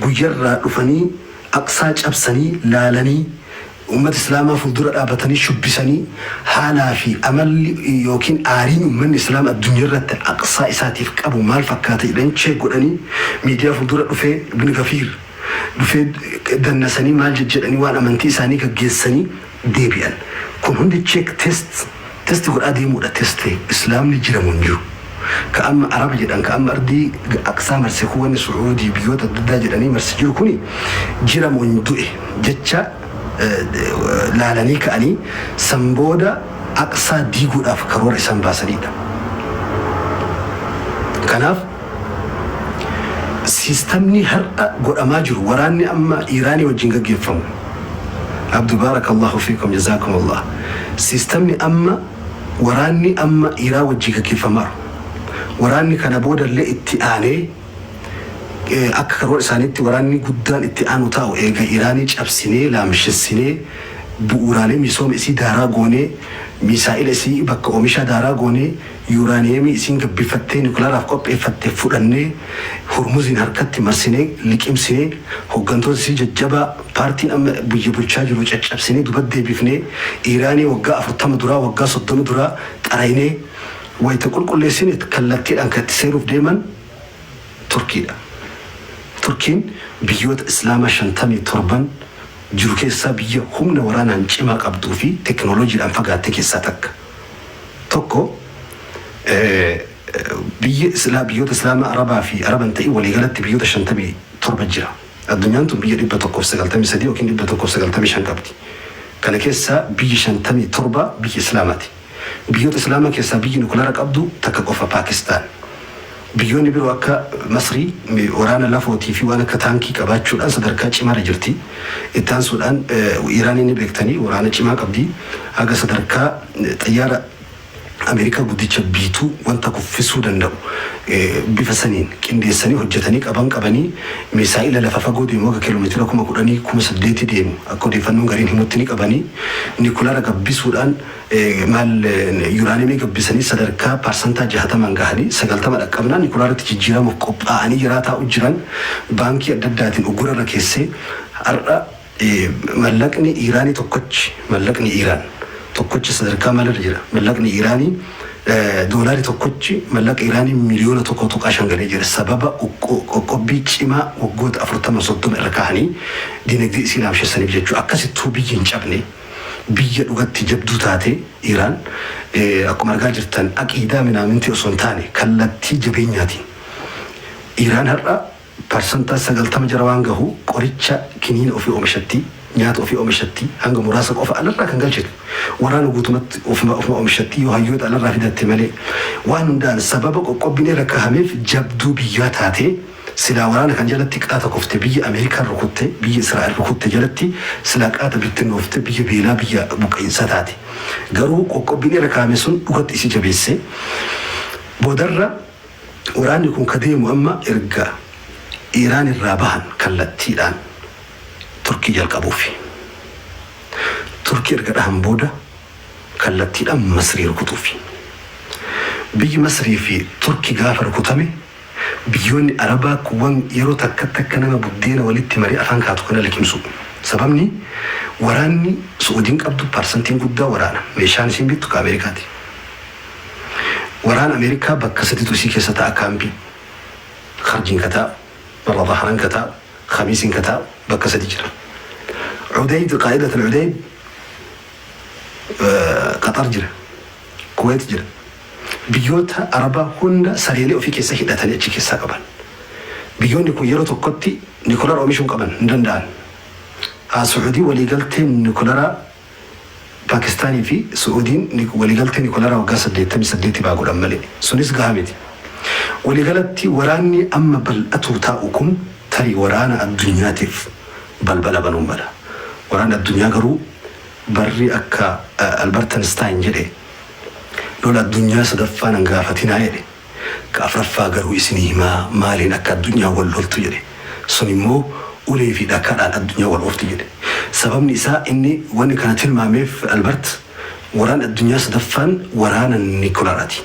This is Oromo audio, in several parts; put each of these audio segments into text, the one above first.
Guyyarraa dhufanii Aqsaa cabsanii laalanii, ummata Islaamaa fuuldura dhaabatanii shubbisanii, haalaa fi amalli yookiin aariin ummanni Islaama addunyaarratti Aqsaa isaatiif qabu maal fakkaata jedhanii check godhanii, miidiyaa fuuldura dhufee Ibn Gafiir dhufee dannasanii, maal jejjedhanii, waan amantii isaanii gaggeessanii deebi'an. Kun hundi check, test test godhaa deemuudha. Test Islaamni jira moo hin jiru? Ka amma Araba jedhan, ka amma ardii Aqsaa marse kun, wanni Su'uudii, biyyoota adda addaa jedhanii marse jiru kuni jira moo hin du'e jecha laalanii ka'anii, san booda Aqsaa diiguudhaaf karoora isaan baasanidha. Kanaaf siistamni har'a godhamaa jiru, waraanni amma Iiraanii wajjin gaggeeffamu, Abdu, barakallahu fiikum, jazakumullah, siistamni amma waraanni amma Iiraan wajjin gaggeeffamaaru, waraanni kana boodallee itti aanee akka karoora isaaniitti waraanni guddaan itti aanu taa'u, eega Iiraanii cabsinee laamshessinee, bu'uuraalee misooma isii daaraa goonee, misaa'ila isii bakka oomishaa daaraa goonee, yuuraaniyeemii isiin gabbifattee nukilaraaf qopheeffatte fudhannee, Hurmuziin harkatti marsinee liqimsinee, hooggantoota isii jajjabaa paartiin amma biyya bulchaa jiru caccabsinee duba deebifnee, Iiraanii waggaa 40 duraa, waggaa 30 duraa xaraynee wayita qulqulleessine, kallattiidhaan kan itti seenuuf deeman Turkiidha. Turkiin biyyoota Islaamaa 57n jiru keessaa biyya humna waraanaan cimaa qabduu fi teknooloojiidhaan fagaatte keessaa takka. Tokko biyya Islaa biyyoota Islaamaa Arabaa fi Araban ta'in waliigalatti biyyoota 57 jira. Addunyaan tun biyya 193 yookiin 195 qabdi. Kana keessaa biyyi 57 biyya Islaamaati. Biyyoota Islaamaa keessaa biyyi nukilaara qabdu takka qofa, Paakistaan. Biyyoonni biroo akka Masrii waraana lafootii fi waan akka taankii qabaachuudhaan sadarkaa cimaarra jirti. Itti aansuudhaan Iraaniin ni beektanii, waraana cimaa qabdi. Haga sadarkaa xayyaara Ameerikaa guddicha biituu wanta kuffisuu danda'u bifa saniin qindeessanii hojjetanii qaban qabanii, misaa'ila lafa fagoo deemu akka kiiloomeetira 10,000, 8,000 deemu akka odeeffannoon gariin himutti ni qabanii, nikulara gabbisuudhaan, maal, yuraaniyemii gabbisanii sadarkaa parsantaa 60n gahanii, 90 dhaqqabnaan nikularatti jijjiiramuuf qophaa'anii jiraa taa'u jiran. Baankii adda addaatiin uggura irra keessee, har'a mallaqni Iiraanii tokkochi, mallaqni Iiraan tokkochi sadarkaa maalirra jira? Mallaqni Iiraanii doolaari tokkochi mallaqa Iiraanii miliyoona 1.5 galee jira, sababa qoqqobbii cimaa waggoota 40, 30 irra kaa'anii dinagdee isii laamshessaniif jechuudha. Akkasittuu biyyi hin cabne, biyya dhugatti jabduu taate Iiraan, akkuma argaa jirtan, aqiidaa minaamintii osoo hin taane kallattii jabeenyaatiin Iiraan har'a 90% jara waan gahu qoricha kiniina ofii oomishatti, nyaata ofii oomishatti, hanga muraasa qofa alarraa kan galchitu. Waraana guutumatti ofuma oomishatti, yoo hayyoota alarraa fidatte malee. Waan hundaan sababa qoqqobbiin irra kahameef jabduu biyyaa taate. Silaa waraana kan jalatti qaata kufte, biyya Ameerikaan rukutte, biyya Israa'el rukutte jalatti silaa qaata bittinnoofte, biyya beelaa, biyya buqqa'insaa taate. Garuu qoqqobbiin irra kaahame sun dhugatti isii jabeesse. Boodarra waraanni kun ka deemu amma erga Iiraan irraa bahan kallattiidhaan Turkii jalqabuufi. Turkii erga dhahan booda kallattiidhaan Masrii rukutuufi. Biyyi Masrii fi Turkii gaafa rukutame, biyyoonni Arabaa kuwwan yeroo takkatti akka nama buddeena walitti maree afaan kaatu kana liqimsu. Sababni waraanni Su'uudiin qabdu parsantiin guddaa waraana. Meeshaan isiin bittu ka Ameerikaati. Waraana Ameerikaa bakka saditu isii keessa ta'a kaampii. Kharjiin ka taa'u, Marra Zahraan ka taa'u, Khamiisiin ka taa'u bakka sadi jira. Udeyd, Qaa'idat al-Udeyd Qaxar jira. Kuwait jira. Biyyoota Arabaa hunda sareelee ofii keessa hidhatanii achi keessaa qaban. Biyyoonni kun yeroo tokkotti nikulara oomishuu hin qaban, hin danda'an. Haa Su'uudii waliigaltee nikularaa, Paakistaanii fi Su'uudiin waliigaltee nikularaa waggaa 88 baa godhan malee. Sunis gahaa miti. Waliigalatti waraanni amma bal'atuu taa'u kun tarii waraana addunyaatiif balbala banuu mala. Waraanni addunyaa garuu barri akka Albert Einstein jedhe, "Lola addunyaa sadaffaa nan gaafatinaa," jedhe. "Ka afraffaa garuu isinii himaa, maaliin akka addunyaa wal loltu," jedhe. Sun immoo ulee fi dhakaadhaan addunyaa wal oofti jedhe. Sababni isaa inni wanni kana tilmaameef Albert, waraanni addunyaa sadaffaan waraana nikularaati.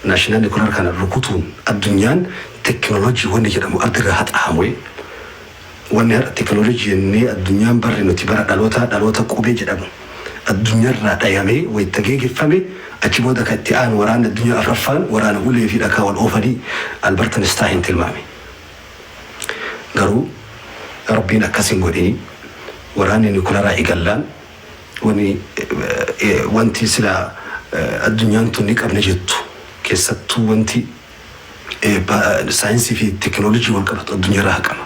Naashinaal nikular kana rukutuun addunyaan teknooloojii wanni jedhamu ardirraa haxaahamu. Wanni har'a teknoolojii jennee addunyaan barri nuti bara dhalootaa dhaloota qubee jedhamu addunyaarraa dhayamee wayita geegeffame, achi booda kan itti aanu waraanni addunyaa afraffaan waraana ulee fi dhakaa wal oofanii Albert Einstein tilmaame. Garuu Rabbiin akkas hin godhini. Waraanni nikularaa eegallaan wani wanti silaa addunyaan tun ni qabna jettu, keessattuu wanti saayinsii fi teknoolojii wal qabatu addunyaarraa haqama.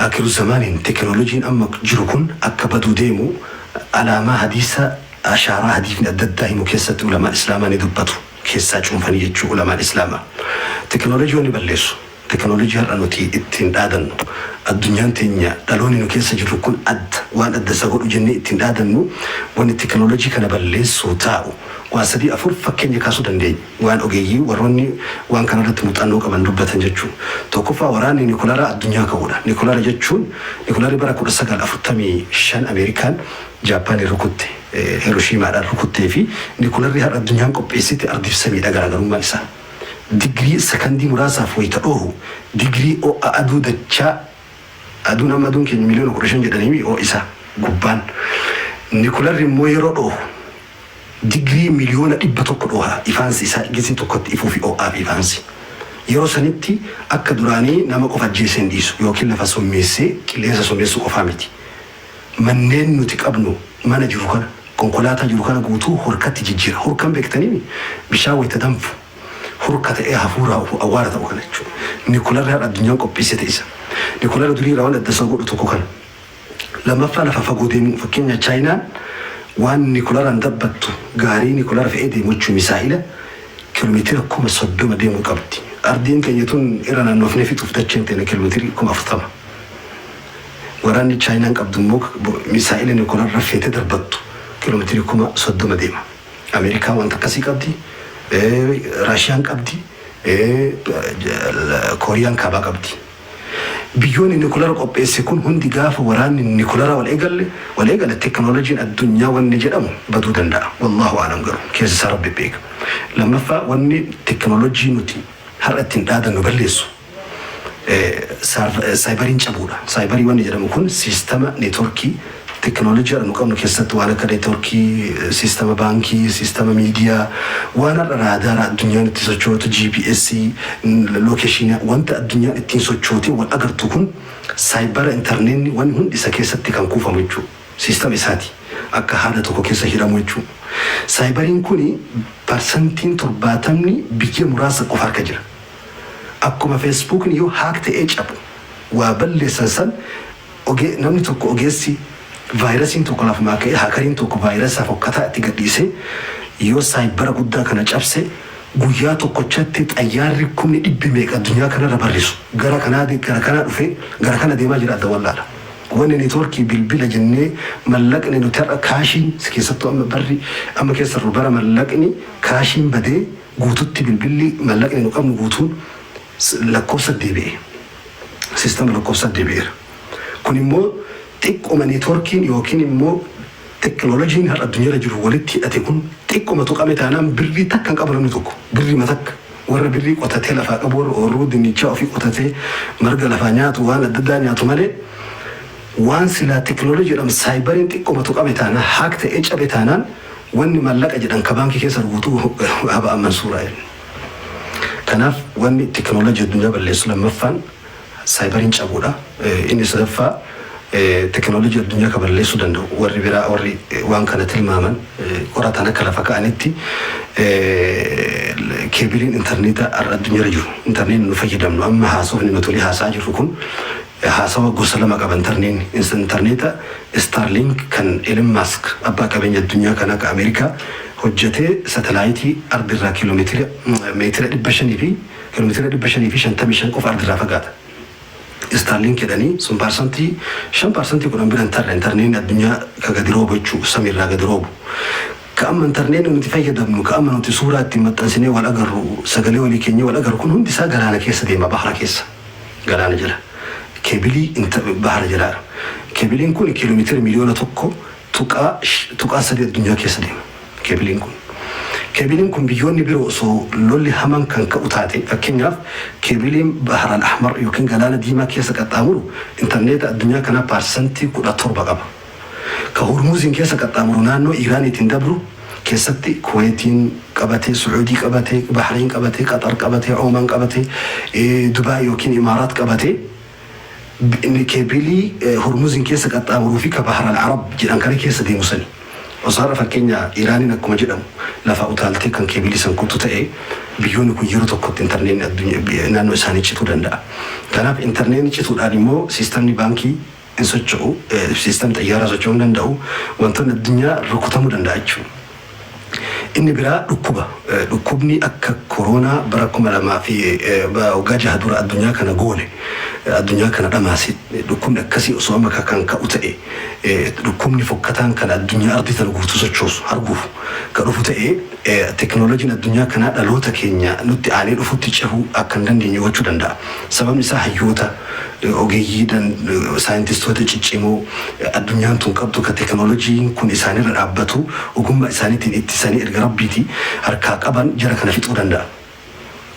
Akiru zamaaniin teknoolojiin amma jiru kun akka baduu deemu alaamaa hadiisa, ashaaraa hadiifni adda addaa himu keessatti ulamaan islaamaa ni dubbatu, keessaa cuunfanii jechuu ulamaan islaamaa. Teknoolojii wanni balleessu, teknoolojii har'a nuti ittiin dhaadannu, addunyaan teenya dhaloonni nu keessa jirru kun adda, waan adda isa godhu jennee ittiin dhaadannu, wanni teknoolojii kana balleessuu taa'u waa sadii afur fakkeenya kaasuu dandeenya. Waan ogeeyyii warroonni waan kana irratti muuxannoo qaban dubbatan jechuun. Tokkoffaa, waraanni nikularaa addunyaa ka'uudha. Nikulara jechuun nikularri bara 1945 Ameerikaan Jaappaanii rukutte, Hirooshiimaadhaan rukuttee fi nikularri har'a addunyaan qopheessite ardiif samiidha garaagarummaan isaa. Digirii sakandii muraasaaf wayita dhoohu digirii ho'a aduu dachaa, aduun amma aduun keenya miliyoona 15 jedhanii ho'isa gubbaan. Nikularri immoo yeroo dhoohu digirii miliyoona 100 dhooha, ifaansi isaa gisii tokkotti ifuu fi ho'aa fi ifaansi. Yeroo sanitti akka duraanii nama qofa ajjeesee hin dhiisu yookiin lafa summeessee qilleensa summeessuu qofaa miti. Manneen nuti qabnu, mana jiru kana, konkolaataa jiru kana guutuu hurkatti jijjiira. Hurkan beektanii, bishaan wayita danfu hurka ta'ee hafuuraa awwaara ta'u kana jechuudha. Nikularri har'a addunyaan qopheessite isa. Nikularri durii irraa waan adda isa godhu tokko kana. Lammaffaa, lafa fagoo deemuu. Fakkeenya, Chaayinaan waan nikularaan dabbattu, gaarii nikulara fe'ee deemu jechuun, misaa'ila kiiloomeetira 30,000 deemuu qabdi. Ardiin keenya tun irra naannofnee fixuuf dacheen teenya kiiloomeetirii 40,000. Waraanni Chaayinaan qabdu immoo misaa'ila nikularra feetee darbattu kiiloomeetirii 30,000 deema. Ameerikaan wanta akkasii qabdi. Raashiyaan qabdi. Kooriyaan Kaabaa qabdi. Biyyoonni nikulara qopheesse kun hundi gaafa waraanni nikulara wal eegale teknooloojiin addunyaa wanni jedhamu baduu danda'a. Wallaahu aalam, garuu keessa isaa Rabbi beeka. Lammaffaa, wanni teknooloojii nuti har'a ittiin dhaadannu balleessu saayibariin cabuudha. Saayibarii wanni jedhamu kun siistama neetworkii teknooloojii har'a nu qabnu keessatti waan akka neetworkii, siistama baankii, siistama miidiyaa, waan har'a raadaara addunyaan itti sochootu, GPS, lookeeshinii, wanta addunyaan ittiin sochootee wal agartu kun saayibara, intarneetni, wanni hundi isa keessatti kan kuufamu jechuudha. Siistama isaati. Akka haala tokko keessa hidhamu jechuudha. Saayibariin kuni 70% biyya muraasa qofa harka jira. Akkuma Feesbuukni yoo hack ta'ee cabu waa balleessan san, namni tokko, ogeessi vaayirasiin tokko lafumaa ka'ee, haakariin tokko vaayirasaa fokkataa itti gadhiisee yoo saayibara guddaa kana cabse, guyyaa tokkochatti xayyaarri kumni dhibbi meeqa addunyaa kanarra barrisu gara kanaa gara kanaa dhufee gara kana deemaa jira adda wallaala. Wanni neetworkii bilbila jennee, mallaqni nuti har'a kaashiin, keessattuu amma barri amma keessa jirru bara mallaqni kaashiin badee guututti, bilbilli, mallaqni nu qabnu guutuun lakkoofsa deebi'e. Siistama lakkoofsa deebi'eera. Kun immoo xiqquma neetworkiin yookiin immoo teknooloojiin har'a addunyaarra jiru walitti hidhate kun xiqquma tuqame taanaan, birrii takka hin qabu namni tokko, birrii matakka, warra birrii qotatee lafaa qabu, warra ooyiruu dinnichaa ofii qotatee marga lafaa nyaatu, waan adda addaa nyaatu malee, waan silaa teknooloojii jedhamu saayibariin xiqquma tuqame taanaan, hack ta'ee cabe taanaan, wanni mallaqa jedhan ka baankii keessa guutuu haba mansuuraa. Kanaaf wanni teknooloojii addunyaa balleessu lammaffaan saayibariin cabuudha. Inni sadaffaa, teknooloojii addunyaa ka balleessuu danda'u, warri biraa, warri waan kana tilmaaman, qoratan akka lafa ka'anitti, keebiliin intarneetaa har'a addunyaarra jiru, intarneetni nu fayyadamnu, amma haasofni nuti olii haasaa jirru kun haasawa gosa lama qaba intarneetni. Intarneeta Starlink kan Elon Musk, abbaa qabeenya addunyaa kanaa ka Ameerikaa, hojjetee, satelaayitii ardirraa kiiloomeetira meetira 500 fi kiiloomeetira 555 qofa ardirraa fagaata. Starlink jedhanii sun 5%, 10% bira hin tarre intarneetni addunyaa ka gadi roobu jechuu, samiirraa gadi roobu. Ka amma intarneetni nuti fayyadamnu, ka amma nuti suuraa ittiin maxxansinee wal agarru, sagalee walii keenya wal agarru kun hundi isaa galaana keessa deema, bahara keessa, galaana jala. Keebilii bahara jalaadha. Keebiliin kun kiiloomeetira miliyoona 1.3 addunyaa keessa deema. Keebiliin kun. Keebiliin kun biyyoonni biroo osoo lolli hamaan kan ka'u taate, fakkeenyaaf keebiliin Bahar al-Ahmar yookiin Galaana Diimaa keessa qaxxaamuru intarneeta addunyaa kanaa 17% qaba. Ka Hormuuziin keessa qaxxaamuru naannoo Iiraaniitiin dabru keessatti Kuweetiin qabatee, Su'uudii qabatee, Bahrain qabatee, Qaxar qabatee, Oomaan qabatee, Dubaay yookiin Imaaraat qabatee, inni keebilii Hormuuziin keessa qaxxaamuruu fi ka Bahar al-Arab jedhan kana keessa deemu sani. Osoo har'a fakkeenya Iiraaniin akkuma jedhamu lafaa utaaltee kan keebilii san kuttu ta'e, biyyoonni kun yeroo tokkotti intarneetni addunyaa naannoo isaanii cituu danda'a. Kanaaf intarneetni cituudhaan immoo siistamni baankii hin socho'u, siistamni xayyaaraa socho'uu hin danda'u, wantoonni addunyaa rukutamuu danda'a jechuudha. Inni biraa dhukkuba. Dhukkubni akka koronaa bara 2000 fi waggaa 6 dura addunyaa kana goole, addunyaa kana dhamaase, dhukkubni akkasii osoo amma kan ka'u ta'e, dhukkubni fokkataan kan addunyaa ardii tana guutuu sochoosu arguuf ka dhufu ta'e, teknooloojiin addunyaa kanaa dhaloota keenya nutti aanee dhufutti cehuu akka hin dandeenye gochuu danda'a. Sababni isaa hayyoota, ogeeyyii, saayintistoota ciccimoo addunyaan tun qabdu ka teknooloojiin kun isaanirra dhaabbatu ogummaa isaaniitiin ittisanii erga Rabbiiti harkaa qaban jara kana fixuu danda'a.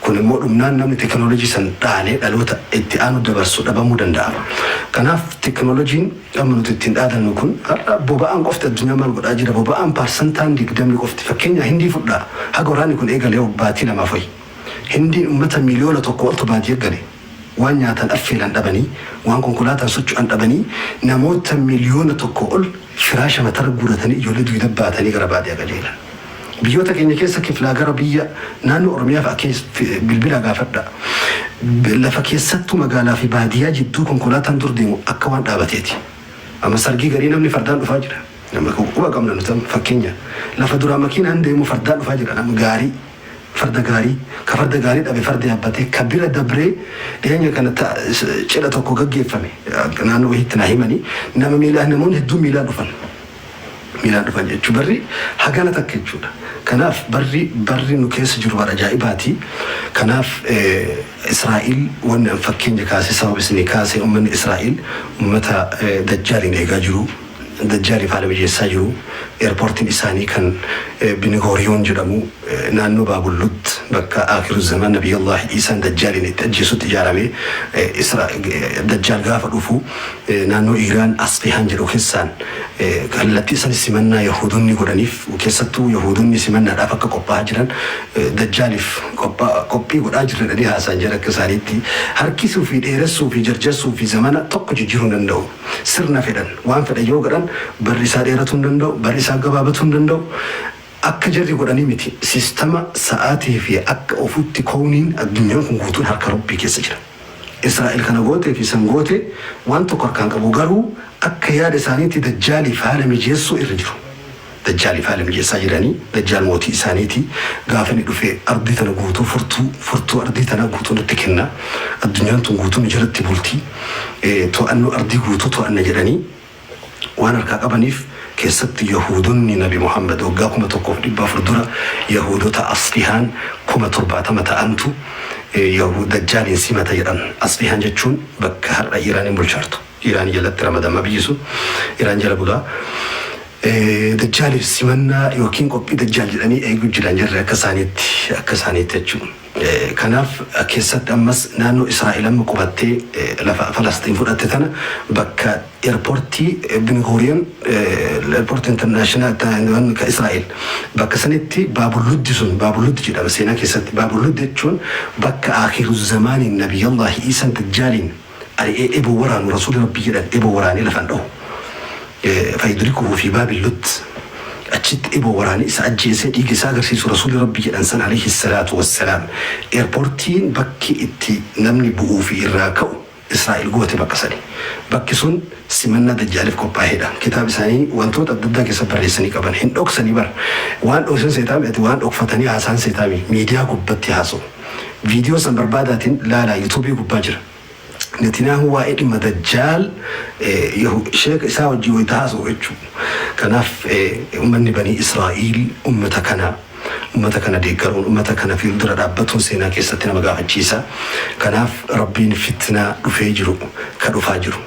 Kun immoo dhumnaan namni teknooloojii san dhaalee dhaloota itti aanu dabarsu dhabamuu danda'a. Kanaaf teknooloojiin amma nuti ittiin dhaadannu kun har'a boba'aan qofti addunyaa maal godhaa jira? Boba'aan 20% qofti. Fakkeenya Hindii fudhaa. Haga waraanni kun eegalee baatii 2f wayi. Hindiin uummata miliyoona 1 oltu baadiyyaa gale. Waan nyaatan affeelan dhabanii, waan konkolaataan socho'an dhabanii, namoota miliyoona 1 ol firaasha matarra guuratanii, ijoollee dugda baatanii gara baadiyyaa qajeelan. Biyyoota keenya keessa kiflaa gara biyya naannoo Oromiyaa fa'a keessa bilbilaa gaafadha. Lafa keessattuu magaalaa fi baadiyyaa jidduu konkolaataan dur deemu akka waan dhaabateeti. Amma sargii garii namni fardaan dhufaa jira. Nama quba qabna nuti amma fakkeenya. Lafa duraa makiinaan deemu fardaan dhufaa jira nama gaarii. Farda gaarii, ka farda gaarii dhabe farda yaabbatee ka bira dabree. Dhiyeenya kana cidha tokko gaggeeffame naannoo wahiitti naa himanii, nama miilaan, namoonni hedduun miilaan dhufan. Miilaan dhufan jechuun barri hagana takka jechuudha. Kanaaf barri nu keessa jiru bara ajaa'ibaati. Kanaaf Israa'il wanni an fakkeenya kaase, sababa isinii kaase, uummanni Israa'il uummata Dajjaaliin eegaa jiru. Dajjaaliif haala mijeessaa jiru. Eerpoortiin isaanii kan Binigooriyoon jedhamu naannoo Baabullut bakka Aakiru Zaman Nabiyyallahi Iisaan Dajjaaliin itti ajjeesutti ijaarame. Dajjaal gaafa dhufu naannoo Iiraan Asfihaan jedhu keessaan kallattii san simannaa Yahuudonni godhaniif, keessattuu Yahuudonni simannaadhaaf akka qophaa'aa jiran, Dajjaaliif qophii godhaa jiran jedhanii haasa'an jira. Akka isaaniitti harkisuu fi dheeressuu fi jarjarsuu fi zamana tokko jijjiiruu hin danda'u. Sirna fedhan, waan fedhan yoo godhan, barri isaa dheeratuu hin danda'u, barri isaa gabaabatuu hin danda'u. Akka jarri godhanii miti. Sistama sa'aatii fi akka ofutti koowniin addunyaan kun guutuun harka Rabbii keessa jira. Israa'el kana gootee fi san goote waan tokko harkaan qabu, garuu akka yaada isaaniitti Dajjaaliif haala mijeessuu irra jiru. Dajjaaliif haala mijeessaa jiranii. Dajjaal mootii isaaniiti. Gaafa inni dhufe ardii tana guutuu, furtuu ardii tana guutuu nutti kenna. Addunyaan tun guutuu nu jalatti bulti. To'annoo ardii guutuu to'anna jedhanii waan harkaa qabaniif, keessatti Yahuudonni Nabi Muhammad waggaa 1400 dura Yahuudota Asfihaan 70,000 ta'antu Dajjaaliin simata jedhan. Asfihaan jechuun bakka har'a Iraaniin bulchaartu. Iraan jalatti ramadama, biyyi sun Iraan jala bulaa. Dajjaaliif simannaa yookiin qophii Dajjaal jedhanii eeguu jiran jarri akka isaaniitti jechuudha. Kanaaf keessatti ammas naannoo Israa'el amma qubattee lafa Falastiin fudhatte tana bakka eerpoortii Bingooriyoon, eerpoortii international ka Israa'el, bakka sanitti Baabulluddi sun Baabulluddi jedhama seenaa keessatti. Baabulluddi jechuun bakka Akhiru Zamaaniin Nabiyyallahi Iisaan Dajjaaliin ari'ee eboo waraanu Rasuulli Rabbii jedhan, eboo waraanee lafan dhahu. فيدركه في باب اللد, achitti eboo waraanee isa ajjeesee dhiiga isaa agarsiisu Rasuulli Rabbii jedhan san عليه الصلاة والسلام. Eerpoortiin bakki itti namni bu'uu fi irraa ka'u Israa'el goote bakka sani. Bakki sun simannaa Dajjaaliif qophaa'edha. Kitaaba isaanii wantoota adda addaa keessa barreessanii qaban hin dhoksanii bar. Waan dhoksan seetaami ati, waan dhokfatanii haasaan seetaami, miidiyaa gubbatti haasa'u. Viidiyoo san barbaadaatiin laalaa, yuutuubii gubbaa jira. Netanyahu waa'ee dhimma Dajjaal sheeka isaa wajjin wayita haasa'u jechuudha. Kanaaf uummanni Banii Israa'iil uummata kana deeggaruun, uummata kana fuuldura dhaabbatuun seenaa keessatti nama gaafachiisa. Kanaaf Rabbiin fitnaa dhufee jiru, ka dhufaa jiru,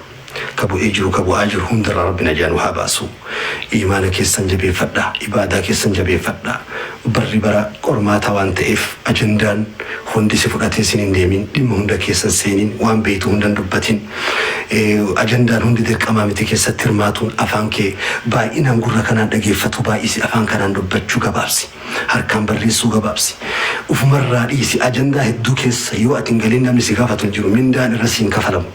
ka Ka bu'ee jiru, ka bu'aa jiru hundarraa Rabbi najaa nu haa baasu. Iimaana keessan jabeeffadhaa, ibaadaa keessan jabeeffadhaa. Barri bara qormaataa waan ta'eef ajandaan hundi si fudhatee sin hin deemin, dhimma hunda keessa hin seenin, waan beeytu hunda hin dubbatin. Ajandaan hundi dirqamaa miti keessatti hirmaatuun afaan kee baay'inaan gurra kanaan dhageeffatuu baay'isi, afaan kanaan dubbachuu gabaabsi. Harkaan barreessuu gabaabsi. Ufumarraa dhiisi ajandaa hedduu keessa yoo ati hin galin namni si gaafatu hin jiru, mindaan irra siin kafalamu.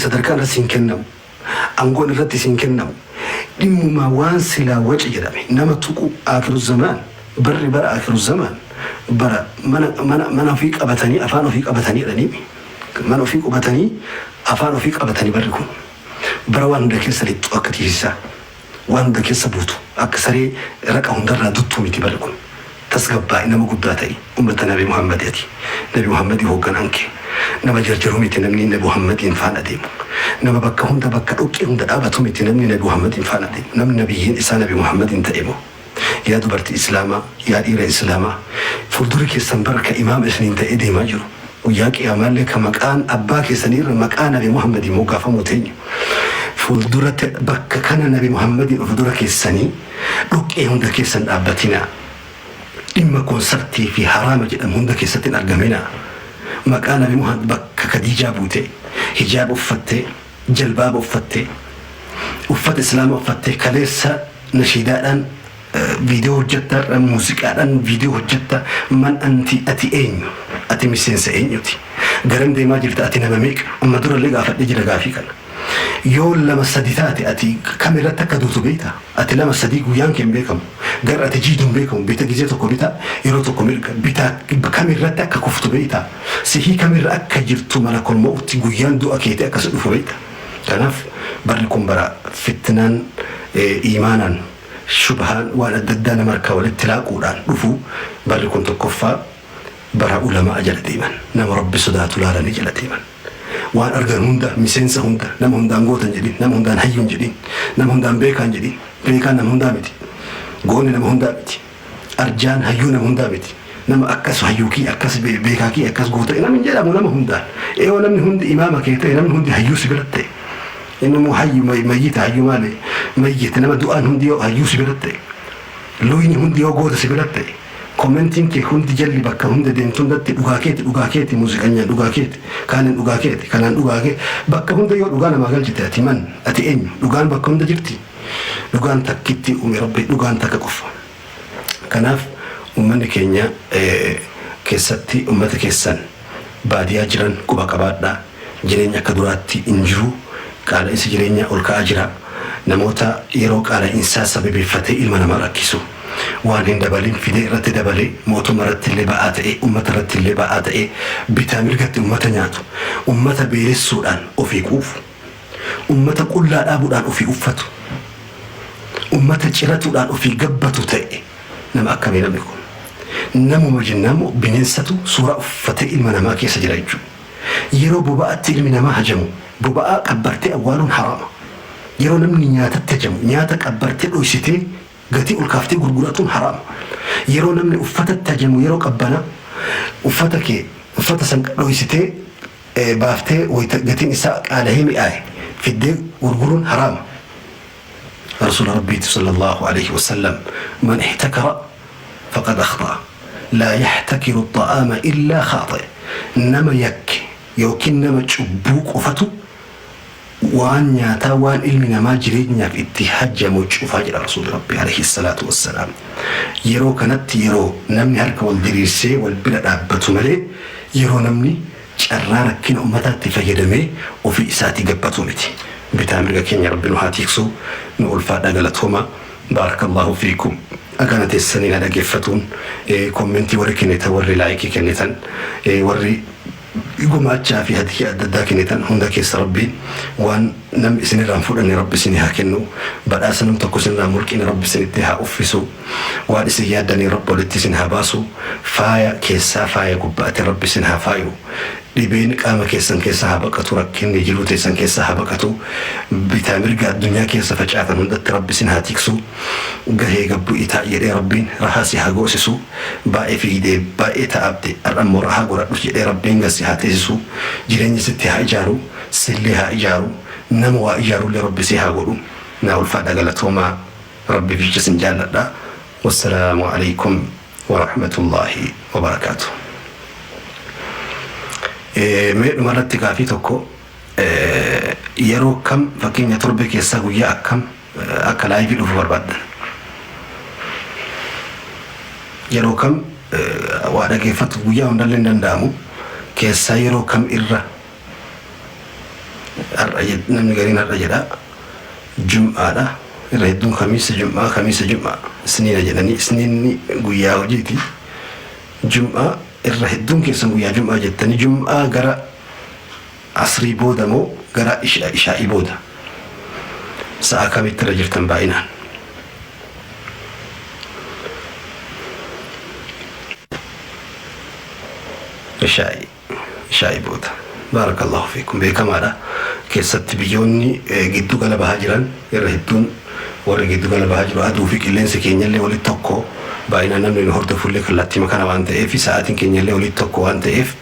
Sadarkaan irra siin kennamu. Angoon irratti siin kennamu. Dhimmuma waan silaa waca jedhame nama tuqu aakiru zamaan barri bara aakiru zamaan bara mana mana mana ofii qabatanii afaan ofii qabatanii jedhanii mana ofii qubatanii afaan ofii qabatanii barri kun bara waan hunda keessa lixxu akka tiisisaa waan hunda keessa buutu akka saree raqa hundarraa duttuu miti barri kun. Tasgabbaa'i nama guddaa ta'i ummata nabi muhammadi ati nabi muhammadi hoogganaan kee nama jarjaru miti namni nabi muhammadiin faana deemu nama bakka hunda bakka dhoqqee hunda dhaabatu miti namni nabi muhammadiin faana deemu namni nabiyyiin isaa nabi muhammadiin ta'e moo yaa dubartii islaamaa yaa dhiira islaamaa fuuldurri keessan bar ka imaama isiniin ta'ee deemaa jiru guyyaa qiyaamaallee ka maqaan abbaa keessaniirra maqaa nabi muhammadiin moggaafamuu teenyu fuulduratti bakka kana nabi muhammadiin of dura keessanii Dhoqqee hunda keessa hin dhaabbatinaa. Dhimma konsartii fi haraama jedhamu hunda keessatti hin argaminaa. Maqaa Nabi Muhammad bakka Kadiijaa buutee, hijaaba uffattee, jalbaaba uffattee, uffata Islaamaa uffattee kaleessa nashiidaadhaan viidiyoo hojjetta, har'a muuziqaadhaan viidiyoo hojjetta. Man anti ati eenyu? Ati miseensa eenyuti? Garam deemaa jirta? Ati nama meeqa? Amma durallee gaafadhee jira gaafii kana. Yoo lama sadi taate ati kam irratti akka duutu beekta? Ati lama sadii guyyaan kee hin beekamu. Gar ati jiidu hin beekamu. Bita gizee tokko bitaa, yeroo tokko mirga. Bitaa kam irratti akka kuftu beekta? Sihii kam irra akka jirtu malakul mawti guyyaan du'a keetii akka si dhufu beekta? Kanaaf barri kun bara fitnaan iimaanaan shubhaan waan adda addaa nama harkaa walitti laaquudhaan dhufu barri kun tokkoffaa bara ulama'a jala deeman. Nama Rabbi sodaatu laalanii jala deeman. Waan argan hunda, miseensa hunda, nama hundaan goota hin jedhin, nama hundaan hayyuu hin jedhin, nama hundaan beekaa hin jedhin. Beekaan nama hundaa miti. Goonni nama hundaa miti. Arjaan hayyuu nama hundaa miti. Nama akkas hayyuu kiyya, akkas beekaa kiyya, akkas goota namni hin jedhamu nama hundaan. Eeyo namni hundi imaama kee ta'e, namni hundi hayyuu si biratti ta'e. Inni immoo hayyu mayyita hayyuu maali? Mayyita nama du'aan hundi yoo hayyuu si biratti ta'e. Luyni hundi yoo goota si biratti ta'e. Commentin kee hundi jalli bakka hunda deemtu hundatti dhugaa keeti dhugaa keeti muuziqanyaan dhugaa keeti kaanin dhugaa keeti kanaan dhugaa kee bakka hunda yoo dhugaa namaa galchite ati man ati eenyu dhugaan bakka hunda jirti dhugaan takkitti uume rabbi dhugaan takka qofa kanaaf ummanni keenya keessatti ummata keessan baadiyaa jiran quba qabaadhaa jireenya akka duraatti hin jiru qaala'insi jireenyaa ol ka'aa jira namoota yeroo qaala'insaa sababeeffatee ilma namaa rakkisu waan hin dabalin fidee irratti dabalee mootumma irratti illee ba'aa ta'ee ummata irratti illee ba'aa ta'ee bitaa mirgatti ummata nyaatu ummata beelessuudhaan ofii quufu ummata qullaa dhaabuudhaan ofii uffatu ummata ciratuudhaan ofii gabbatu ta'e nama akkamii namni kun namuma jennaan moo bineensatu suuraa uffatee ilma namaa keessa jira jechuudha. Yeroo boba'atti ilmi namaa hajamu boba'aa qabbartee awwaaluun haraama. Yeroo namni nyaatatti hajamu nyaata qabbartee dhoysitee gatii ol kaaftee gurguratuun haraama. Yeroo namni uffatatti hajamu yeroo qabbanaa uffata kee uffata san dhoysitee baaftee wayta gatiin isaa qaalahee mi'aaye fiddee gurguruun haraama. Rasuula Rabbiitu sallallaahu aleyhi wasallam man ihtakara faqad akhxa'a laa yaxtakiru axxa'aama illaa khaaxi nama yakke yookiin nama cubbuu qofatu waan nyaataa waan ilmi namaa jireenyaaf itti hajamu cufa jedha Rasuulli Rabbii aleyhi salaatu wassalaam. Yeroo kanatti yeroo namni harka wal diriirsee wal bira dhaabbatu malee yeroo namni carraa rakkina ummataatti fayyadamee ofii isaatii gabbatu miti. Bitaa mirga keenya Rabbi nu haa tiiksu. Nu ulfaadhaa galatoomaa. Baarakallaahu fiikum. Akana teessanii na dhageeffatuun commentii warri kennitan warri like kennitan warri gumaachaa fi hadiyyaa adda addaa kennitan hunda keessa Rabbiin waan namni isinirraa hin fudhanne Rabbi isinii haa kennu. Badhaasa nam tokko isinirraa mulqine Rabbi isinitti haa uffisu. Waan isin yaaddaniin Rabbi walitti isin haa baasu. Faaya keessaa faaya gubbaati Rabbi isin haa faayu. Dhibeen qaama keessan keessaa haa baqatu, rakkinni jiruu teessan keessaa haa baqatu, bitaa mirga addunyaa keessa facaatan hundatti Rabbi isin haa tiksu, gahee gad bu'ii taa'i jedhee Rabbiin rahaa si haa goosisu, baay'ee fiigdee baay'ee ta'aabde har'a immoo rahaa godhadhu jedhee Rabbiin gad si haa teessisu, jireenya sitti haa ijaaru, sillee haa ijaaru, nama waa ijaarullee Rabbi si haa godhu. Naa ulfaadhaa galatoomaa Rabbiif jecha isin jaalladha. Wassalaamu aleykum warahmatullaahi wabarakaatuh. Mee dhumarratti gaafii tokko yeroo kam fakkeenya torbee keessaa guyyaa akkam akka laayivii dhufu barbaaddan? Yeroo kam waa dhageeffatu guyyaa hundallee hin danda'amu keessaa yeroo kam irra har'a namni gariin har'a jedha jum'aadha irra hedduun kamiisa jum'aa kamiisa jum'aa isniina jedhanii isniinni guyyaa hojiiti jum'aa irra hedduun keessan guyyaa jum'aa jettanii jum'aa gara asrii booda moo gara ishaa'ii booda sa'a kamitti irra jirtan baay'inaan? Ishaa'ii. Ishaa'ii booda. Baarakallahu fiikum. Beekamaadha. Keessatti biyyoonni giddu gala bahaa jiran irra hedduun warri giddu gala bahaa jiru aduu fi qilleensi keenyallee walitti tokko baay'inaan namni nu hordofullee kallattiima kana waan ta'eef sa'aatiin keenyallee walitti tokko waan ta'eef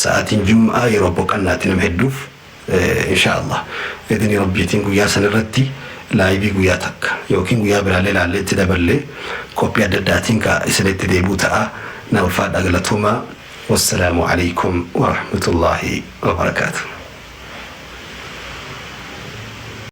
sa'aatiin jum'aa yeroo boqannaatti nama hedduuf insha Allah idni rabbiitiin guyyaa san irratti laayivii guyyaa takka yookiin guyyaa biraallee laallee itti daballee qophii adda addaatiin ka isinitti deebi'u ta'a. Na ulfaadhaa galatoomaa. Wassalaamu aleykum warahmatullaahi wabarakaatuh.